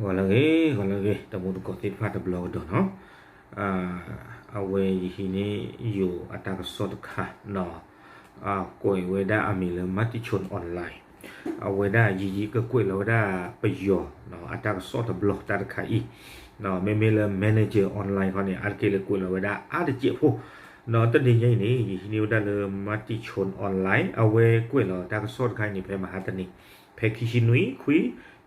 ဂီၤလၢအဂ့ၤ ဂီၤလၢအဂ့ၤ တံၤသကိးသ့ၣ်တဖၣ်တဘျီကဒီးနီၤ, အဝဲယဟံးန့ၢ်ယိၤအတၢ်ကစီၣ်တခါနီၤ, ကွဲးဝဲဒၣ်အမံၤလၢ Matichon Online, အဝဲဒၣ်ယံာ်ယံာ်ကကွဲးလီၤဝဲဒၣ်ပယီၤ အတၢ်ကစီၣ်တဘျီတၢ်တခါအံၤ, မ့မ့ၢ်လၢ Manager Online ခီန့ၣ် အါတက့ၢ်လၢကွဲးလီၤဝဲဒၣ်အါတစဲးဖိ, တနံၤညါအံၤန့ၣ် ယဟံးန့ၢ်ဝဲဒၣ်လၢ Matichon Online အဝဲကွဲးလီၤတၢ်ကစီၣ်တခါအံၤန့ၣ် ဖဲမဟါတနံၤ ဖဲခံဆံနွံခွံ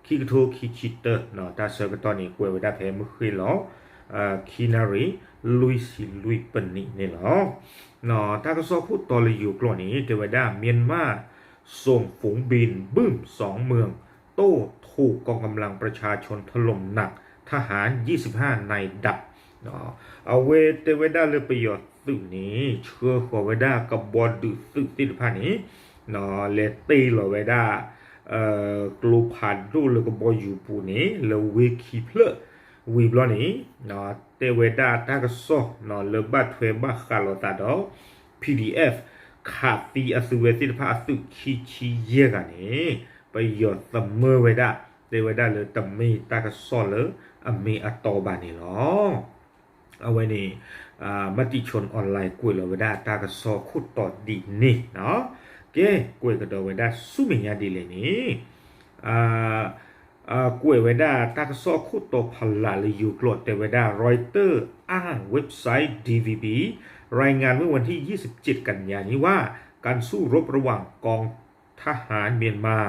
ခံကထိခံဆံတၢ တၢ်ဆၢကတီၢ်န့ၣ် ကွဲးဝဲဒၣ်ဖဲမုၢ်ဃ့ၢ်လီၤ ခံနၣ်ရံၣ် လွံၢ်ဆံလွံၢ်ပနံးန့ၣ်လီၤ. တၢ်ကစီၣ်ခိၣ်တီလၢယိၤကျိာ်န့ၣ် တဲဝဲဒၣ် မြန်မာ ส่งฝูงบินบึ้มสองเมือง โต้ถูกกองกำลังประชาชนถล่มหนัก ทหารยี่สิบห้านายดับ အဝဲတဲဝဲဒၣ်လၢပယီၤသုးန့ၣ် ဆှၢဃီၤဝဲဒၣ်ကဘီဒုးသုးသ့ၣ်တဖၣ်န့ၣ် လဲၤတ့ၢ်လီၤဝဲဒၣ် ကျိဖးဒိၣ်လၢကဘီယူၤပူၤန့ၣ် လၢဝ့ခံဖျၢၣ်ဝံၤဘျီန့ၣ် တဲဝဲဒၣ်တၢ်ကစီၣ်လၢဘၣ်ထွဲဘၣ်ဃးလိာ်သးဒီး P D F ခးသံအသုးဝဲသ့ၣ်တဖၣ်အသုးခံဆံယဲၢ်ဂၤန့ၣ် ပယီၤသမၢဝဲဒၣ် တဲဝဲဒၣ်လၢတမ့ၢ်တၢ်ကစီၣ်လၢအမ့ၢ်အတီဘၣ်န့ၣ်လီၤ. အဝဲန့ၣ် Matichon Online ကွဲးလီၤဝဲဒၣ်တၢ်ကစီၣ်ခိၣ်တီဒ်န့ၣ်, ကဲ ကွဲးကဒီးဝဲဒၣ်ဆူမဲာ်ညါဒ်လဲၣ်န့ၣ် ကွဲးဝဲဒၣ်တၢ်ကစီၣ်ခိၣ်တီဖီလာ်လၢယိၤကျိာ်တဲဝဲဒၣ် Reuters อ้างเว็บไซต์ D V B รายงานเมื่อวันที่ยี่สิบเจ็ดกันยานี้ว่า การสู้รบระหว่างกองทหารเมียนมา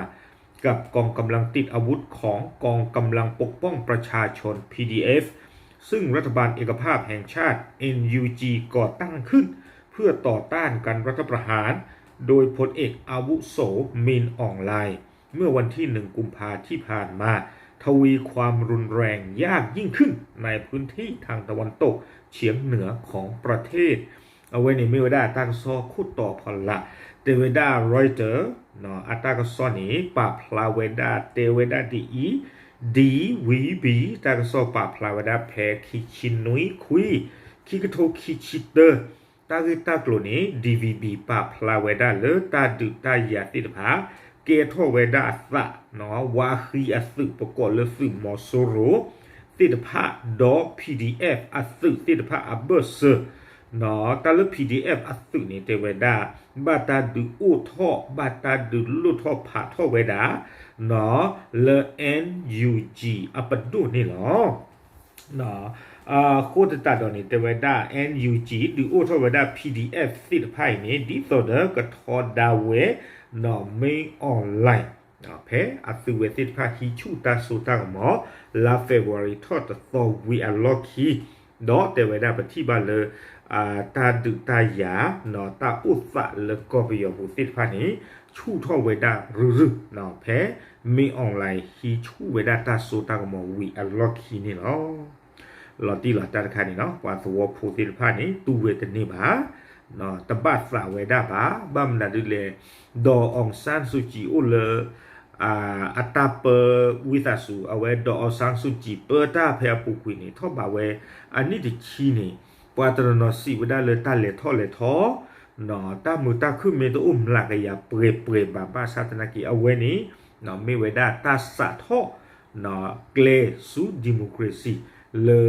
กับกองกำลังติดอาวุธของกองกำลังปกป้องประชาชน P D F ซึ่งรัฐบาลเอกภาพแห่งชาติ เอ็นยูจี ก่อตั้งขึ้นเพื่อต่อต้านการรัฐประหารโดยพลเอกอาวุโสมินอองไลน์ เมื่อวันที่หนึ่งกุมภาที่ผ่านมา ทวีความรุนแรงยากยิ่งขึ้นในพื้นที่ทางตะวันตกเฉียงเหนือของประเทศ အဝဲန့ၣ်မ့ၢ်ဝဲဒၣ်တၢ်ကစီၣ်ခိၣ်တီဖီလာ် တဲဝဲဒၣ် Reuters အတၢ်ကစီၣ်န့ၣ် ပာ်ဖျါဝဲဒၣ်တဲဝဲဒၣ်ဒ်အံၤ, D V B တၢ်ကစီၣ်ပာ်ဖျါဝဲဒၣ်ဖဲခံဆံနွံခွံ ခံကထိခံဆံတၢ တၢ်ဂ့ၢ်တၢ်ကျိၤန့ၣ် D V B ပာ်ဖျါဝဲဒၣ်လၢတၢ်ဒုးတၢ်ယၤသ့ၣ်တဖၣ် ကဲထီၣ်ဝဲဒၣ်အသး ဝါဃံအသုးပကိးလၢသုးမီၤစိရိၤသ့ၣ်တဖၣ် ဒီး P D F အသုးသ့ၣ်တဖၣ်အဘၢၣ်စၢၤ တၢ်လၢ P D F အသုးန့ၣ် တဲဝဲဒၣ် ဘၣ်တၢ်ဒုးအိၣ်ထီၣ် ဘၣ်တၢ်ဒုးလိၣ်ထီၣ်ဖးထီၣ်ဝဲဒၣ် လၢ N U G အပဒိၣ်န့ၣ်လီၤ. အဃိသတးဒီးန့ၣ် တဲဝဲဒၣ် N U G ဒုးအိၣ်ထီၣ်ဝဲဒၣ် P D F သ့ၣ်တဖၣ်အံၤန့ၣ် ဒ်သိးဒီးကထီဒါဝဲ မ့ၢ် online ဖဲအသုးဝဲသ့ၣ်တဖၣ်ဟံးဆူၣ်တၢ်စိတၢ်ကမီၤ လါ February ထီၣ်တသီဝံၤအလီၢ်ခံ ဒီးတဲဝဲဒၣ်ပထံၣ်ဘၣ်လၢ တၢ်ဒုးတၢ်ယၤ တၢ်အိၣ်သးလၢကီၢ်ပယီၤပူၤသ့ၣ်တဖၣ်န့ၣ် ဆူၣ်ထီၣ်ဝဲဒၣ်ရုၢ်ရုၢ် ဖဲ မ့ၢ် online ဟံးဆူၣ်ဝဲဒၣ်တၢ်စိတၢ်ကမီၤဝံၤအလီၢ်ခံန့ၣ်လီၤ. လီၤတံၢ်လီၤတၢ်တခါန့ၣ်နီၤ ပှၤသဝီဖိသ့ၣ်တဖၣ်န့ၣ် တူၢ်ဝဲတန့ၢ်ဘၣ်, တဘၣ်သးဝဲဒၣ်ဘၣ်, ဘၣ်မနုၤဒ်လဲၣ်, ဒီး အောင်ဆန်းစုကြည် အိၣ်လၢ အတၢ်ပၢဝံသးစူၤ အဝဲဒီး အောင်ဆန်းစုကြည် ပၢတၢ်ဖဲအပူၤကွံာ်န့ၣ် ထီၣ်ဘးဝဲအနံၣ်တဆံန့ၣ် ပှၤတနီၤနီၤစံးဝဲဒၣ်လၢတၢ်လဲၤထီၣ်လဲၤထီ တၢ်မုာ်တၢ်ခုၣ်မ့ၢ်တအိၣ်မျးကယၤပှဲၤပှဲၤဘၣ် ဘၣ်ဆၣ်သနာ်က့ အဝဲန့ၣ် မ့ၢ်ဝဲဒၣ်တၢ်စးထီၣ် ကျဲဆူ democracy လၢ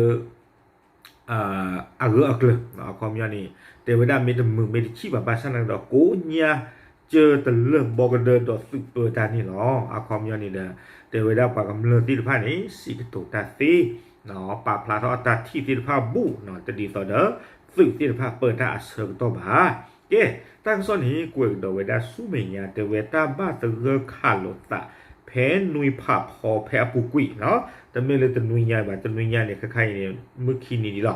အဂၢၢ်အကျၢၤ အခီပညီန့ၣ် တဲဝဲဒၣ်မ့ၢ်တမုာ်မ့ၢ်တဆံၣ်ဘၣ် ဘၣ်ဆၣ်သနာ်က့ဒီး ကိးညါ ကၢတလၢၢ်ဘီကဒၢဒီးသုးပၢတၢ်န့ၣ်လီၤ. အခီပညီန့ၣ်ဒီး တဲဝဲဒၣ်ပှၤကမျၢၢ်သ့ၣ်တဖၣ်န့ၣ် စံးကတိၤတၢ်သ့ ပာ်ဖျါထီၣ်အတၢ်ထံၣ်သ့ၣ်တဖၣ်ဘူး တဒ်သိးဒီး သုးသ့ၣ်တဖၣ်ပၢတၢ်အဆၢကတီၢ်ဘၣ်. ကဲ တၢ်ကစီၣ်န့ၣ် ကွဲးကဒီးဝဲဒၣ်ဆူမဲာ်ညါ တဲဝဲတၢ်ဘၣ်သဂၢၢ်ခးလိာ်သး ဖဲနွံဖးဖီဖဲအပူၤကွံာ်နီၤ, တမ့ၢ်လၢတနွံညါဘၣ်, တနွံညါန့ၣ် ခဲခါအံၤန့ၣ် မုၢ်ခံနံၤဒံးလီၤ.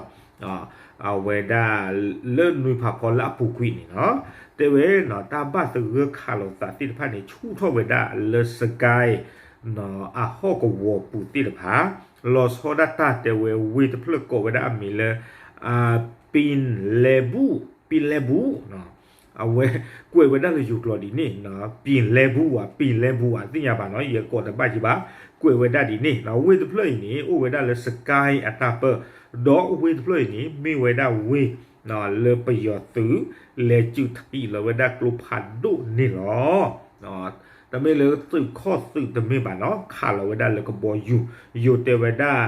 အဝဲဒၣ်လၢနွံဖးဖီလၢအပူၤကွံာ်န့ၣ်နီၤ, တဲဝဲနီၤ တၢ်ဘၣ်သဂၢၢ်ခးလိာ်သးသ့ၣ်တဖၣ်န့ၣ် ဆူၣ်ထီၣ်ဝဲဒၣ်လၢ စကဲ အဟီၣ်ကဝီၤပူၤသ့ၣ်တဖၣ်, လီၤဆီဒၣ်တၢ်တဲဝဲဝ့ၢ်တဖျၢၣ်ကိးဝဲဒၣ်အမံၤလၢ ပံလဲဘူး, ပံလဲဘူး အဝဲကွဲးဝဲဒၣ်လၢယိၤကျိာ်ဒ်န့ၣ်, ပံလဲဘူးဧါ, ပံလဲဘူးဧါ, သ့ၣ်ညါဘၣ်နီၤ, ယကိးတဘၣ်က့ၤဘၣ်, ကွဲးဝဲဒၣ်ဒ်န့ၣ်, ဝ့ၢ်တဖျၢၣ်အံၤန့ၣ် အိၣ်ဝဲဒၣ်လၢ စကဲ အတၢ်ပၢ, ဒီးဝ့ၢ်တဖျၢၣ်အံၤန့ၣ် မ့ၢ်ဝဲဒၣ်ဝ့ၢ် လၢပယီၤသုး လဲၤစုးထံးလီၤဝဲဒၣ်ကျိဖးဒိၣ်န့ၣ်လီၤ. တမ့ၢ်လၢသုးခီၣ်သုးတမ့ၢ်ဘၣ်နီၤ ခးလီၤဝဲဒၣ်လၢကဘီယူၤ ယိၤတဲဝဲဒၣ်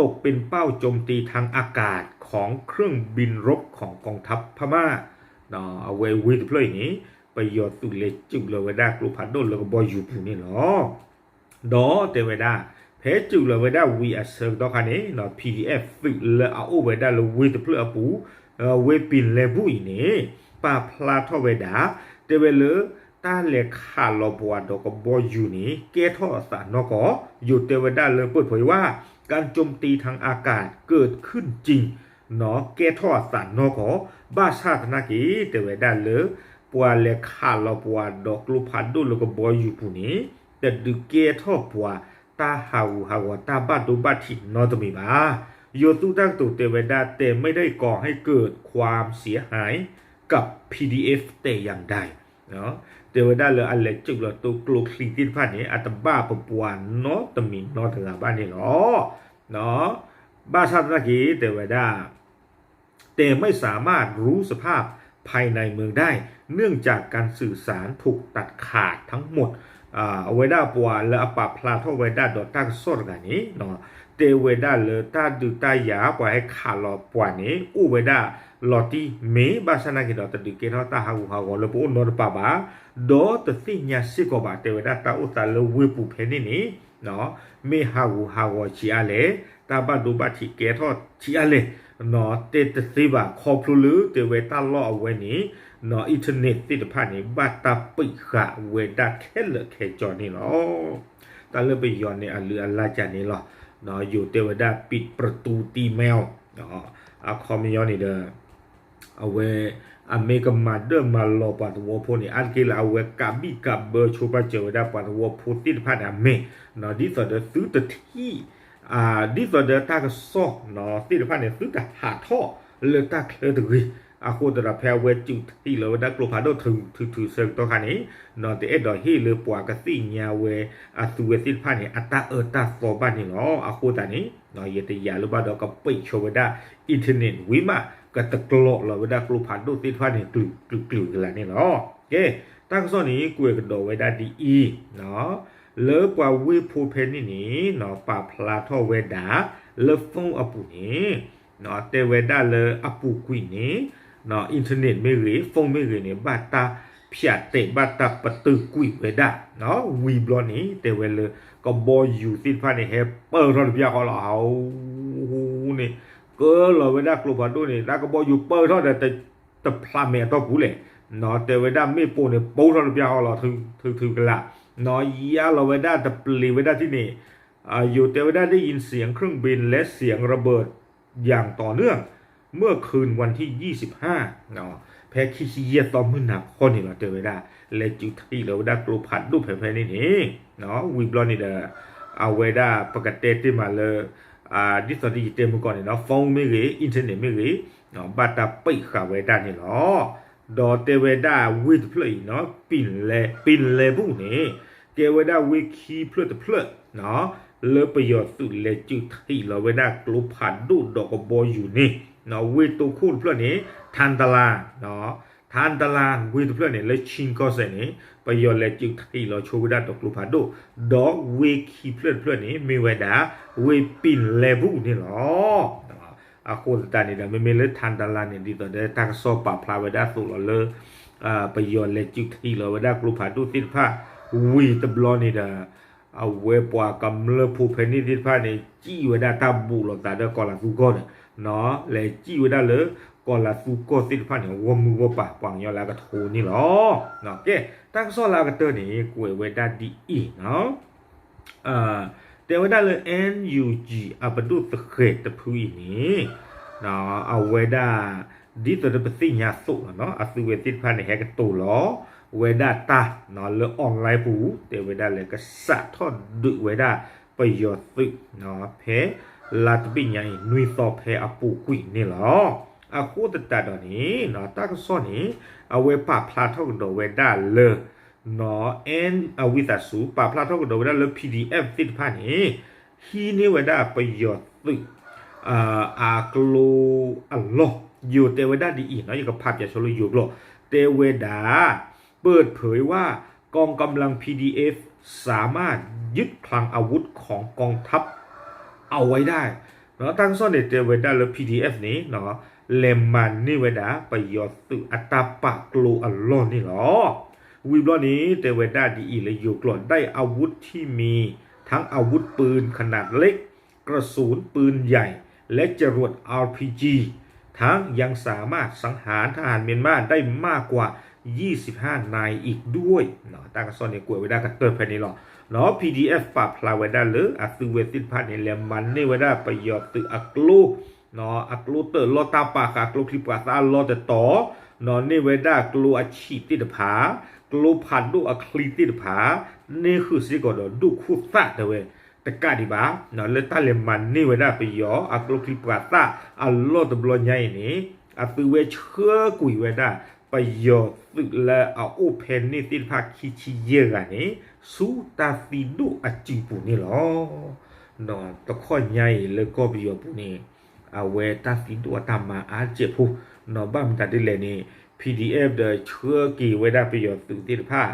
ตกเป็นเป้าโจมตีทางอากาศของเครื่องบินรบของกองทัพพม่า အဝဲဝ့ၢ်တဖျၢၣ်အံၤန့ၣ် ပယီၤသုးလဲၤစုးလီၤဝဲဒၣ်ကျိဖးဒိၣ်လၢကဘီယူၤပူၤန့ၣ်လီၤ. ဒီးတဲဝဲဒၣ် ဖဲစုးလီၤဝဲဒၣ်ဝံၤအဆၢကတီၢ်ခါန့ၣ် PDF သုးလၢအအိၣ်ဝဲဒၣ်လၢဝ့ၢ်တဖျၢၣ်အပူၤ ဝ့ၢ်ပံၤလဲၢ်ဘူၣ်အံၤန့ၣ် ပာ်ဖျါထီၣ်ဝဲဒၣ် တဲဝဲလၢ တၢ်လဲၤခးလီၤပှၤဒီးကဘီယူၤန့ၣ် ကဲထီၣ်အသးနီၢ်ကီၢ် ယိၤတဲဝဲဒၣ်လၢ เปิดเผยว่า การโจมตีทางอากาศเกิดขึ้นจริง နီၤကဲထီၣ်အသးနီၢ်ကီၢ် ဘၣ်ဆၣ်သနာ်က့ တဲဝဲဒၣ်လၢ ပှၤလဲၤခးလီၤပှၤဒီးကျိဖးဒိၣ်လၢကဘီယူၤပူၤန့ၣ် တဒုးကဲထီၣ်ပှၤ တၢ်ဟးဂူာ်ဟးဂီၤ တၢ်ဘၣ်ဒိဘၣ်ထံးနီတမံၤဘၣ်. ယိၤသုးတၢ်ကတိၤတဲဝဲဒၣ် แต่ไม่ได้ก่อให้เกิดความเสียหายกับ PDF แต่อย่างใด တဲဝဲဒၣ်လၢအလဲၤစုးလီၤတိကျိချံသ့ၣ်တဖၣ်န့ၣ် အတဘၣ်ပပှၤနီတမံၤနီတဂၤဘၣ်န့ၣ်လီၤ. ဘၣ်ဆၣ်သနာ်က့ တဲဝဲဒၣ် แต่ไม่สามารถรู้สภาพภายในเมืองได้ เนื่องจากการสื่อสารถูกตัดขาดทั้งหมด အဝဲဒၣ်ပှၤလၢအပာ်ဖျါထီၣ်ဝဲဒၣ်ဒီးတၢ်ကစီၣ်တဂၤန့ၣ် တဲဝဲဒၣ်လၢတၢ်ဒုးတၢ်ယၤ ပှၤဟဲခးလီၤပှၤန့ၣ် အိၣ်ဝဲဒၣ်လီၤတံၢ်မ့ၢ်ဘၣ်ဆၣ်သနာ်က့ဒီး တဒုးကဲထီၣ်တၢ်ဟးဂူာ်ဟးဂီၤလၢပအိၣ်နီတပၤဘၣ် ဒီးတသ့ၣ်ညါစ့ၢ်ကီးဘၣ် တဲဝဲဒၣ်တၢ်အိၣ်သးလၢဝ့ၢ်ပူၤဖဲန့ၣ်န့ၣ် မ့ၢ်ဟးဂူာ်ဟးဂီၤဆံးအါလဲၣ်, တၢ်ဘၣ်ဒိဘၣ်ထံးကဲထီၣ်ဆံးအါလဲၣ်, တဲတသ့ဘၣ် ခီဖျိလၢတဲဝဲတၢ်လီၢ်အဝဲန့ၣ် internet သ့ၣ်တဖၣ်န့ၣ် ဘၣ်တၢ်ပိတ်ဃာ်ဝဲဒၣ်ခဲလၢာ်ခဲဆ့န့ၣ်လီၤ. တၢ်လၢပယီၤန့ၣ် အလုၢ်အလၢ်ကန့ၣ်လီၤ. ယိၤတဲဝဲဒၣ် ปิดประตูตีแมว အခီပညီန့ၣ်ဒီး အဝဲ အမ့ၢ်ကမၤဒၢၣ်မၤလီၤပှၤသဝီဖိန့ၣ် အါတက့ၢ်လၢအဝဲကးဘံၣ်ကးဘၢဆိပာ်စၢၤဝဲဒၣ်ပှၤသဝီဖိသ့ၣ်တဖၣ်န့ၣ် အမ့ၢ် ဒ်သိးဒီးသုတထံၣ် ဒ်သိးဒီးတၢ်ကစီၣ်သ့ၣ်တဖၣ်န့ၣ် သုတဟးထီၣ်လၢတၢ်ချၢတဂ့ၤ. အဃိသတးဒီး ဖဲအဝဲစုးထံၣ်လီၤဝဲဒၣ်ကျိဖးဒိၣ်ထုးထုးထုးဆၢကတီၢ်ခါန့ၣ် တအဲၣ်ဒိးဟ့ၣ်လၢပှၤကသ့ၣ်ညါဝဲအသုဝဲသ့ၣ်တဖၣ်န့ၣ် အတၢ်အၢတၢ်သီဘၣ်န့ၣ်လီၤ. အဃိသတးန့ၣ် ယတယာ်လၢၤဘၣ်ဒီးကပိတ်ဆိဝဲဒၣ် internet ဝံၤမး ကတကျိးလီၤဝဲဒၣ်ကျိဖးဒိၣ်သ့ၣ်တဖၣ်န့ၣ် ကလုာ်ကလုာ်ကလုာ်ကလးန့ၣ်လီၤ. ကဲ တၢ်ကစီၣ်န့ၣ်ကွဲးကဒီးဝဲဒၣ်ဒ်အံၤ လၢပှၤဝ့ၢ်ဖိဖဲန့ၣ်န့ၣ် ပာ်ဖျါထီၣ်ဝဲဒၣ် လၢ phone အပူၤန့ၣ် တဲဝဲဒၣ်လၢအပူၤကွံာ်န့ၣ် internet မ့ၢ်ဂ့ၤ phone မ့ၢ်ဂ့ၤန့ၣ် ဘၣ်တၢ်ဖၠးတဲာ်ဘၣ်တၢ်ပတုာ်ကွံာ်ဝဲဒၣ် ဝံၤဘျီန့ၣ် တဲဝဲလၢ ကဘီယူၤသ့ၣ်တဖၣ်န့ၣ် ဟဲပၢၢ်ထီၣ်တပျၢ်ဃီလီၤ. ဟးန့ၣ် ကၢလီၤဝဲဒၣ်ကျိဖးဒိၣ်န့ၣ် တၢ်ကဘီယူၤပၢၢ်ထီၣ်ဒီး တဖျးမဲာ်အတီၢ်ပူၤလဲၣ်, တဲဝဲဒၣ်မ့ၣ်ပိၢ်န့ၣ် ပိၢ်ထီၣ်တပျၢ်ဃီလီၤ ထုထုကလး, ယါလီၤဝဲဒၣ်တပျ့ၤဝဲဒၣ်ထံၣ်န့ၣ် ယိၤတဲဝဲဒၣ် ได้ยินเสียงเครื่องบินและเสียงระเบิดอย่างต่อเนื่อง เมื่อคืนวันที่ ยี่สิบห้า ဖဲခံဆံယဲၢ်သီမုၢ်နၤခီန့ၣ်လီၤ တဲဝဲဒၣ် လဲၤစုးထံၣ်လီၤဝဲဒၣ်ကျိဖးဒိၣ်ဖဲဖဲန့ၣ်န့ၣ် ဝံၤဘျီန့ၣ်ဒီး အဝဲဒၣ်ပကတဲတ့ၢ်မးလၢ ဒ်သိးဒီးယတဲမုၢ်ကီၢ်န့ၣ်နီၤ phone မ့ၢ်ဂ့ၤ internet မ့ၢ်ဂ့ၤ ဘၣ်တၢ်ပိတ်ဃာ်ဝဲဒၣ်န့ၣ်လီၤ. ဒီးတဲဝဲဒၣ်ဝ့ၢ်တဖျၢၣ်အံၤနီၤ ပံၤလဲၤဘူၣ်န့ၣ် ကဲဝဲဒၣ်ဝ့ၢ်ခံဖျၢၣ်တဖျၢၣ် လၢပယီၤသုးလဲၤစုးထံၣ်လီၤဝဲဒၣ်ကျိဖးဒိၣ်ဒီးကဘီယူၤန့ၣ် ဝ့ၢ်တိခိၣ်တဖျၢၣ်န့ၣ် ထၣ်တလၣ် ထၣ်တလၣ်ဝ့ၢ်တဖျၢၣ်န့ၣ် လၢ Chin ကီၢ်စဲၣ်န့ၣ် ပယီၤလဲၤစုးထံၣ်လီၤဆိဝဲဒၣ်ဒီးကျိဖးဒိၣ် ဒီးဝ့ၢ်ခံဖျၢၣ်တဖျၢၣ်န့ၣ် မ့ၢ်ဝဲဒၣ် ဝ့ၢ်ပံၤလဲၤဘူၣ်န့ၣ်လီၤ. အဃိသတးန့ၣ်ဒီး မ့မ့ၢ်လၢထၣ်တလၣ်န့ၣ် ဒ်သိးဒီးတၢ်ကစီၣ်ပာ်ဖျါဝဲဒၣ်အသိးလီၤလၢ ပယီၤလဲၤစုးထံၣ်လီၤဝဲဒၣ်ကျိဖးဒိၣ်သ့ၣ်တဖၣ် ဝံၤတဘျီန့ၣ်ဒီး အဝဲပှၤကမျၢၢ်ဖိဖဲန့ၣ်သ့ၣ်တဖၣ်န့ၣ် စံၣ်ဝဲဒၣ်တၢ်ဘူးလိာ်သးဒီးကီၤလၤသူကီၢ်ဒီး လဲၤစံၣ်ဝဲဒၣ်လၢကီၤလၤသူကီၢ်သ့ၣ်တဖၣ်န့ၣ် ဂီၢ်မုၢ်ဂီၢ်ပၤ ပှၤကညီလၢအကထိန့ၣ်လီၤ. ကဲ တၢ်ကစီၣ်လၢအကတၢၢ်န့ၣ် ကွဲးဝဲဒၣ်ဒ်အံၤနီၤ တဲဝဲဒၣ်လၢ NUG အပဒိၣ်သဃဲၤတဖုအံၤန့ၣ် အဝဲဒၣ် ဒ်သိးဒီးပသ့ၣ်ညါအသိးလီၤနီၤ အသုဝဲသ့ၣ်တဖၣ်န့ၣ် ဟဲကတိၤလီၤဝဲဒၣ်တၢ်လၢ online ပူၤ တဲဝဲဒၣ်လၢကစးထီၣ်ဒုးဝဲဒၣ်ပယီၤသုး ဖဲလါတဘ့ၣ်ညါအံၤ နွံသီဖဲအပူၤကွံာ်န့ၣ်လီၤ. အဃိသတးဒီးန့ၣ် တၢ်ကစီၣ်န့ၣ် အဝဲပာ်ဖျါထီၣ်ကဒီးဝဲဒၣ်လၢ အဝံသးစူၤ ပာ်ဖျါထီၣ်ကဒီးဝဲဒၣ်လၢ PDF သ့ၣ်တဖၣ်န့ၣ် ဟံးန့ၢ်ဝဲဒၣ်ပယီၤသုး အကျိအလီၢ် ယိၤတဲဝဲဒၣ်ဒ်အံၤနီၤ ယကဖးပၠးဆိလၢယိၤကျိာ် တဲဝဲဒၣ် เปิดเผยว่าก่อนหน้านี้ กองกำลัง พี ดี เอฟ สามารถยึดคลังอาวุธของกองทัพเอาไว้ได้ တၢ်ကစီၣ်န့ၣ်တဲဝဲဒၣ်လၢ PDF န့ၣ် လဲၤမၤန့ၢ်ဝဲဒၣ် ပယီၤသုးအတၢ်ပာ်ကျိအလီၢ်န့ၣ်လီၤ. ဝံၤဘျီန့ၣ် တဲဝဲဒၣ်ဒ်အံၤလၢယိၤကျိာ် ได้อาวุธที่มีทั้งอาวุธปืนขนาดเล็ก กระสุนปืนใหญ่ และจรวด อาร์พีจี ทั้งยังสามารถสังหารทหารเมียนมาได้มากกว่า ยี่สิบห้านายอีกด้วย တၢ်ကစီၣ်န့ၣ်ကွဲးဝဲဒၣ်ကတၢၢ်ဖဲန့ၣ်လီၤ. နီၢ် PDF ပာ်ဖျါဝဲဒၣ်လၢအသုးဝဲသ့ၣ်တဖၣ်န့ၣ် လဲၤမၤန့ၢ်ဝဲဒၣ်ပယီၤသုးအကျိ အကျိတၢၢ်လီၢ်တၢ်ပာ်ဃာ် ကျိချံပှၤသၣ်အလီၢ်တတီၤ, နီၢ် န့ၢ်ဝဲဒၣ်ကျိအဆံးသ့ၣ်တဖၣ်, ကျိဖးဒိၣ်အချံသ့ၣ်တဖၣ်, န့ၢ်ဃုာ်စ့ၢ်ကီးဒီးဒိၣ်ခိၣ်သၣ်တဲဝဲ တကးဒံးဘၣ်, လၢတၢ်လဲၤမၤန့ၢ်ဝဲဒၣ်ပယီၤအကျိချံပှၤသၣ်အလီၢ်တဘျီညါအံၤန့ၣ် အသုးဝဲဆှၢကွံာ်ဝဲဒၣ် ပယီၤသုးလၢအအိၣ်ဖဲန့ၣ်သ့ၣ်တဖၣ်ခံဆံယဲၢ်ဂၤန့ၣ် ဆူတၢ်သံဒိၣ်အစုပူၤန့ၣ်လီၤ. တခီညါအံၤလၢကီၢ်ပယီၤပူၤန့ၣ် အဝဲတၢ်သံဒိၣ်အတၢ်မၤအါကဲးဖိ, ဘၣ်မတၤဒ်လဲၣ်န့ၣ် PDF ဒီးဆှၢက့ၤဝဲဒၣ်ပယီၤသုးသ့ၣ်တဖၣ်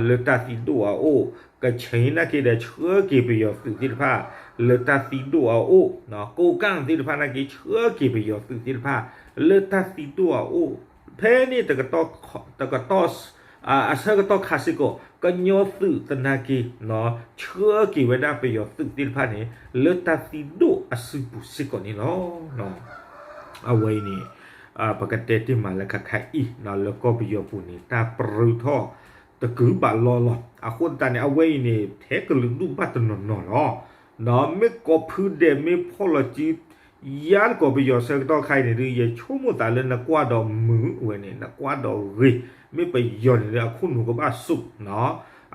လၢတၢ်သံဒိၣ်အအိၣ်, ကခ့ၣ်နာ်က့ဒီးဆှၢက့ၤပယီၤသုးသ့ၣ်တဖၣ် လၢတၢ်သံဒိၣ်အအိၣ်, ကိးကၣ်သ့ၣ်တဖၣ်နာ်က့ ဆှၢက့ၤပယီၤသုးသ့ၣ်တဖၣ် လၢတၢ်သံဒိၣ်အအိၣ်, ဖဲန့ၣ်တကတီၢ် တကတီၢ် အဆၢကတီၢ်ခါစ့ၢ်ကီး ကညီသုးသနာ်က့ ဆှၢက့ၤဝဲဒၣ်ပယီၤသုးသ့ၣ်တဖၣ်န့ၣ် လၢတၢ်သံဒိၣ်အစုပူၤစ့ၢ်ကီးန့ၣ်လီၤ. အဝဲအံၤန့ၣ် ပကတဲတ့ၢ်မးလၢခါခါအံၤ လၢကီၢ်ပယီၤပူၤန့ၣ် တၢ်ပြၢထီၣ်တကုာ်ဘၣ်လီၢ်လီၤ. အဃိသတးန့ၣ် အဝဲအံၤန့ၣ် ထဲကလုာ်ဒူၣ်ဘၣ်တနီၤနီၤလီၤ. မ့ၢ်ကိးဖုဒဲး မ့ၢ်ဖီၣ်လီၤစု ယါတကိးပယီၤဆၢကတီၢ်ခါအံၤန့ၣ်ဒုး ယဆိကမိၣ်သးလၢနကွၢ်ဒီးမုာ်ဝဲန့ၣ် နကွၢ်ဒီးဂ့ၤ, မ့ၢ်ပယီၤန့ၣ်ဒုး အခိၣ်နူာ်ကဘၣ်စူး,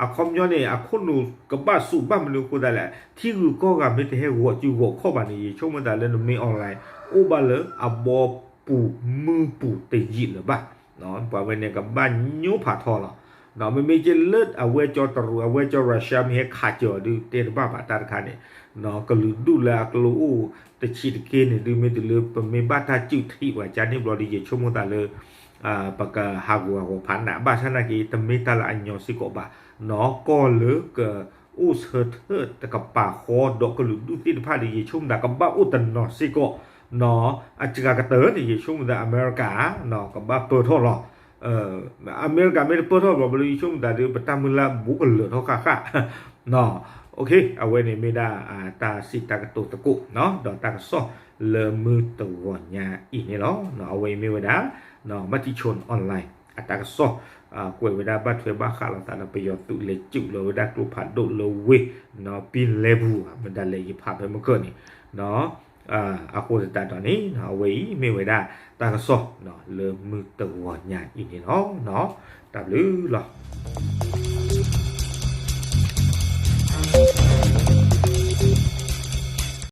အခီပညီန့ၣ် အခိၣ်နူာ်ကဘၣ်စူး ဘၣ်မနုၤအဃိသတးလဲၣ် ထံဂုၤကီၢ်ဂၤမ့ၢ်တဟဲဂီၤစုဂီၤခီၣ်ဘၣ်န့ၣ် ယဆိကမိၣ်သးလၢနမ့ၢ် online အိၣ်ဘၣ်လၢအဘီပူၤမုၢ်ပူၤတယံာ်လၢၤဘၣ်. ပှၤဝဲန့ၣ်ကဘၣ်ညိဖးထီလီၤ. မ့မ့ၢ်က့လၢအဝဲကၠီတရူး အဝဲကၠီ Russia မ့ၢ်ဟဲခးစၢၤအီၤဒုး တဲတဘၣ်ဘၣ်တၢ်တခါန့ၣ်, ကလုာ်ဒူၣ်လၢအကျိအိၣ်တဆံးတက့ၢ်န့ၣ်ဒုး မ့ၢ်တုၤလၢပမ့ၢ်ဘၣ်တၢ်စုၣ်ထံၣ်ပှၤကါန့ၣ်ဘျီဒီး ယဆိကမိၣ်သးလၢ ပကဟးဂူာ်ဟးဂီၤဖးနး ဘၣ်ဆၣ်နာ်က့ တမ့ၢ်တၢ်လၢအညီစ့ၢ်ကီးဘၣ်, နီၢ် ကီၢ်လၢကအိၣ်ဆၢထၢၣ်တကပၤဃီဒီးကလုာ်ဒူၣ်သ့ၣ်တဖၣ်ဒီး ယဆိကမိၣ်သးကဘၣ်အိၣ်တနီၤစ့ၢ်ကီး, နီၢ် အစှၤကတၢၢ်န့ၣ် ယဆိကမိၣ်သးအမဲရကၤ ကဘၣ်ပၢၢ်ထီၣ်လီၤ. အမဲရကၤမ့ၢ်တပၢၢ်ထီၣ်ဘၣ်ဘျီ ယဆိကမိၣ်သးဒီး ပတၢ်မုၢ်လၢ်ဘူးကလၢာ်ထီၣ်ဃၣ်ဃၣ် အဝဲန့ၣ်မ့ၢ်ဒၣ် တၢ်စံးတၢ်ကတိၤသကိး ဒီးတၢ်ကစီၣ်လၢမုၢ်တဂီၤညါအံၤန့ၣ်လီၤ. အဝဲအံၤမ့ၢ်ဝဲဒၣ် Matichon Online အတၢ်ကစီၣ် ကွဲးဝဲဒၣ်ဘၣ်ထွဲဘၣ်ဃးလိာ်သးဒီးပယီၤသုးလဲၤစုးလီၤဝဲဒၣ်ကျိဖးဒိၣ်လၢဝ့ၢ် ပံလဲပူၤ မ့ၢ်ဒၣ်လဲာ်ယဖးဖဲမုၢ်ကၢၢ်န့ၣ် အဃိသတးဒီးန့ၣ် အဝဲအံၤမ့ၢ်ဝဲဒၣ် တၢ်ကစီၣ်လၢမုၢ်တဂီၤညါအံၤန့ၣ်လီၤ. တၢ်ဘျုးလီၤ.